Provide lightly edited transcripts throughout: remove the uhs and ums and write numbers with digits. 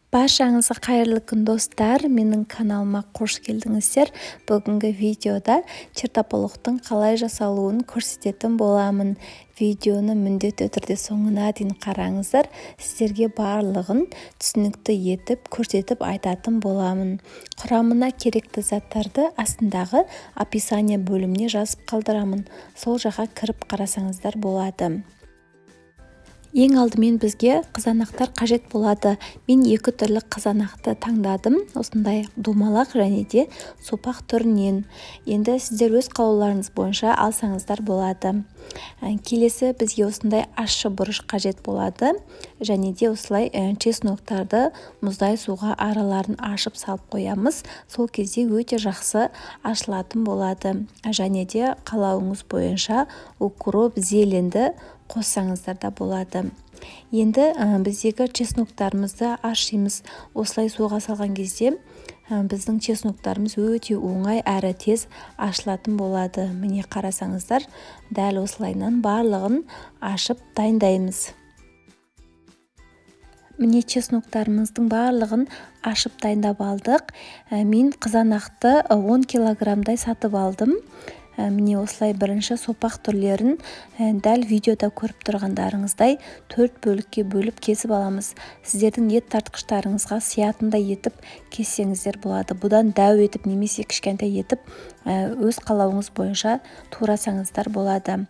Баршаңызға қайырлы күн, достар! Менің каналыма қош келдіңіздер. Бүгінгі видеода чертополохтың қалай жасалуын көрсететін боламын. Видеоны міндетті түрде соңына дейін қараңыздар. Сіздерге барлығын түсінікті етіп, көрсетіп айтатын боламын. Құрамына керекті заттарды астындағы описание бөліміне жазып қалдырамын. Сол жаққа кіріп қарасаңыздар болады. Ең алдымен бізге қызанақтар қажет болады. Мен екі түрлі қызанақты таңдадым. Осындай домалақ және де сопақ түрінен. Енді сіздер өз қалауларыңыз бойынша алсаңыздар болады. Келесі бізге осындай ащы бұрыш қажет болады. Және де осылай чесноктарды мұздай суға араларын ашып салып қоямыз. Сол кезде өте жақсы ашылатын болады. Және де қалауыңыз бойынша укроп, зеленді қоссаңыздар да болады. Енді біздегі чесноктарымызды аршимыз. Осылай суға салған кезде біздің чесноктарымыз өте оңай әрі тез ашылатын болады. Міне, қарасаңыздар, дәл осылайынан барлығын ашып дайындаймыз. Міне, чесноктарымыздың барлығын ашып дайындап алдық. Мен қызанақты 10 килограммдай сатып алдым. Міне, осылай бірінші сопақ түрлерін дәл видеода көріп тұрғандарыңыздай төрт бөлікке бөліп кесіп аламыз. Сіздердің ет тартқыштарыңызға сиятындай етіп кессеңіздер болады. Бұдан дәу етіп немесе кішкентай етіп, өз қалауыңыз бойынша турасаңыздар болады.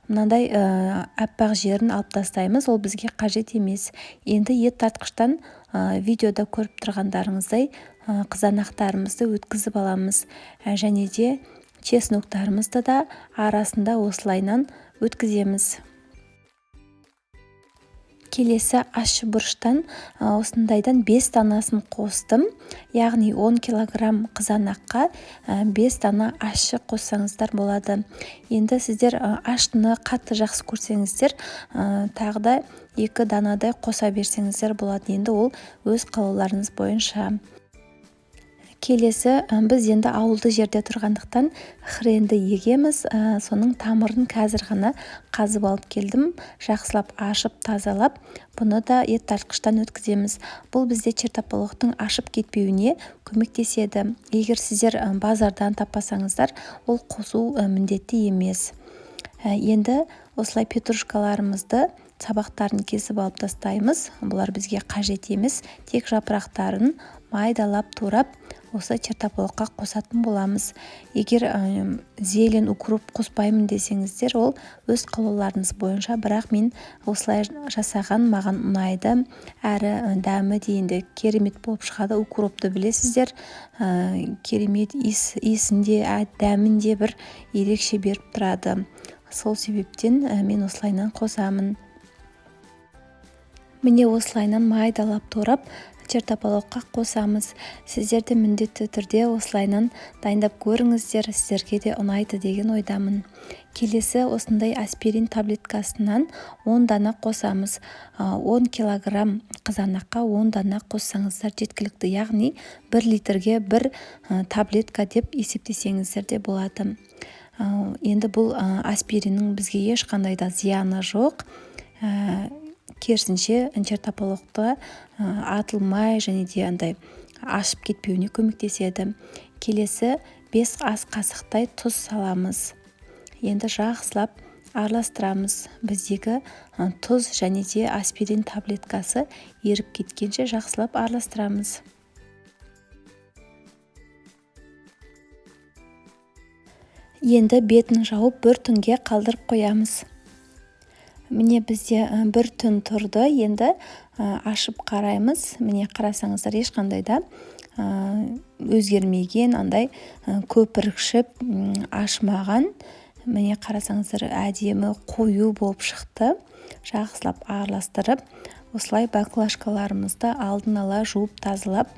Мынандай аппақ жерін алып тастаймыз, ол бізге қажет емес. Енді ет тартқыштан видеода көріп тұрғандарыңыздай қызанақтарымызды өткізіп аламыз. Және де чесноктарымызды да арасында осылайынан өткіземіз. Келесі ащы бұрыштан осындайдан 5 данасын қостым. Яғни 10 килограмм қызанаққа 5 дана ащы қоссаңыздар болады. Енді сіздер ащыны қатты жақсы көрсеңіздер, тағы да 2 данадай қоса берсеңіздер болады. Енді ол өз қалауларыңыз бойынша. Келесі біз енді ауылды жерде тұрғандықтан хренді егеміз. Соның тамырын қазір ғана қазып алып келдім. Жақсылап ашып, тазалап, бұны да ет тартқыштан өткіземіз. Бұл бізде чертополохтың ашып кетпеуіне көмектеседі. Егер сіздер базардан таппасаңыздар, ол қосу міндетті емес. Енді осылай петрушкаларымызды сабақтарын кесіп алып тастаймыз. Бұлар бізге қажет емес, тек жапырақтарын майдалап турап осы чертополохқа қосатын боламыз. Егер зелень, укроп қоспаймын десеңіздер, ол өз қалауларыңыз бойынша, бірақ мен осылай жасаған маған ұнайды. Әрі дәмі де енді керемет болып шығады. Укропты білесіздер, керемет иісін де, дәмін де бір ерекше беріп тұрады. Сол себептен мен осылайынан қосамын. Міне, осылайынан майдалап турап чертополохқа қосамыз. Сіздер де міндетті түрде осылайынан дайындап көріңіздер, сіздерге де ұнайды деген ойдамын. Келесі осындай аспирин таблеткасынан 10 дана қосамыз. 10 килограмм қызанаққа 10 дана қоссаңыздар жеткілікті, яғни 1 литрге 1 таблетка деп есептесеңіздер де болады. Енді бұл аспириннің бізге ешқандай да зияны жоқ. Керісінше чертополохты атылмай және де андай ашып кетпеуіне көмектеседі. Келесі 5 ас қасықтай тұз саламыз. Енді жақсылап араластырамыз. Біздегі тұз және де аспирин таблеткасы еріп кеткенше жақсылап араластырамыз. Енді бетін жауып бір түнге қалдырып қоямыз. Міне, бізде бір түн тұрды. Енді ашып қараймыз. Міне, қарасаңыздар, ешқандай да өзгермеген, андай көпіршіп, ашымаған. Міне, қарасаңыздар, әдемі қою болып шықты. Жақсылап араластырып, осылай баклажкаларымызды алдын ала жуып тазалап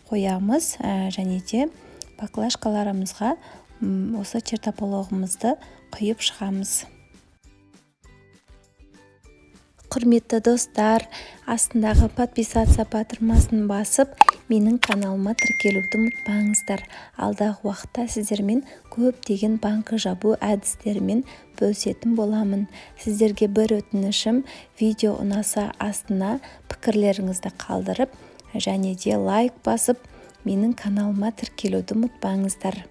қоямыз. Және де баклажкаларымызға осы чертополоғымызды құйып шығамыз. Құрметті достар, астындағы подписаться батырмасын басып, менің каналыма тіркелуді ұмытпаңыздар. Алдағы уақытта сіздермен көптеген банка жабу әдістерімен бөлісетін боламын. Сіздерге бір өтінішім, видео ұнаса астына пікірлеріңізді қалдырып, Және де лайк басып, менің каналыма тіркелуді ұмытпаңыздар.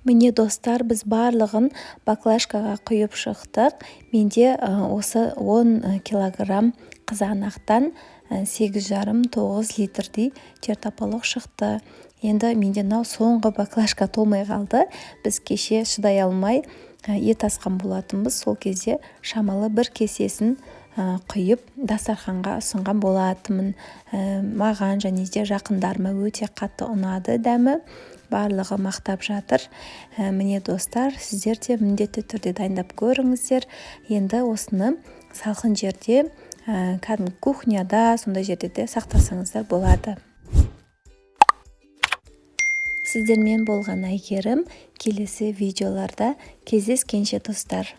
Міне, достар, біз барлығын баклажкаға құйып шықтық. Менде осы 10 килограмм қызанақтан 8,5-9 литрдей чертополох шықты. Енді менде мынау соңғы баклажка толмай қалды. Біз кеше шыдай алмай ет асқан болатынбыз. Сол кезде шамалы бір кесесін құйып, дастарханға ұсынған болатынмын. Маған және де жақындарыма өте қатты ұнады дәмі. Барлығы мақтап жатыр. Міне, достар, сіздер де міндетті түрде дайындап көріңіздер. Енді осыны салқын жерде, кәдімгі кухняда, сондай жерде де сақтасаңыздар болады. Сіздермен болған Әйгерім. Келесі видеоларда кездескенше, достар.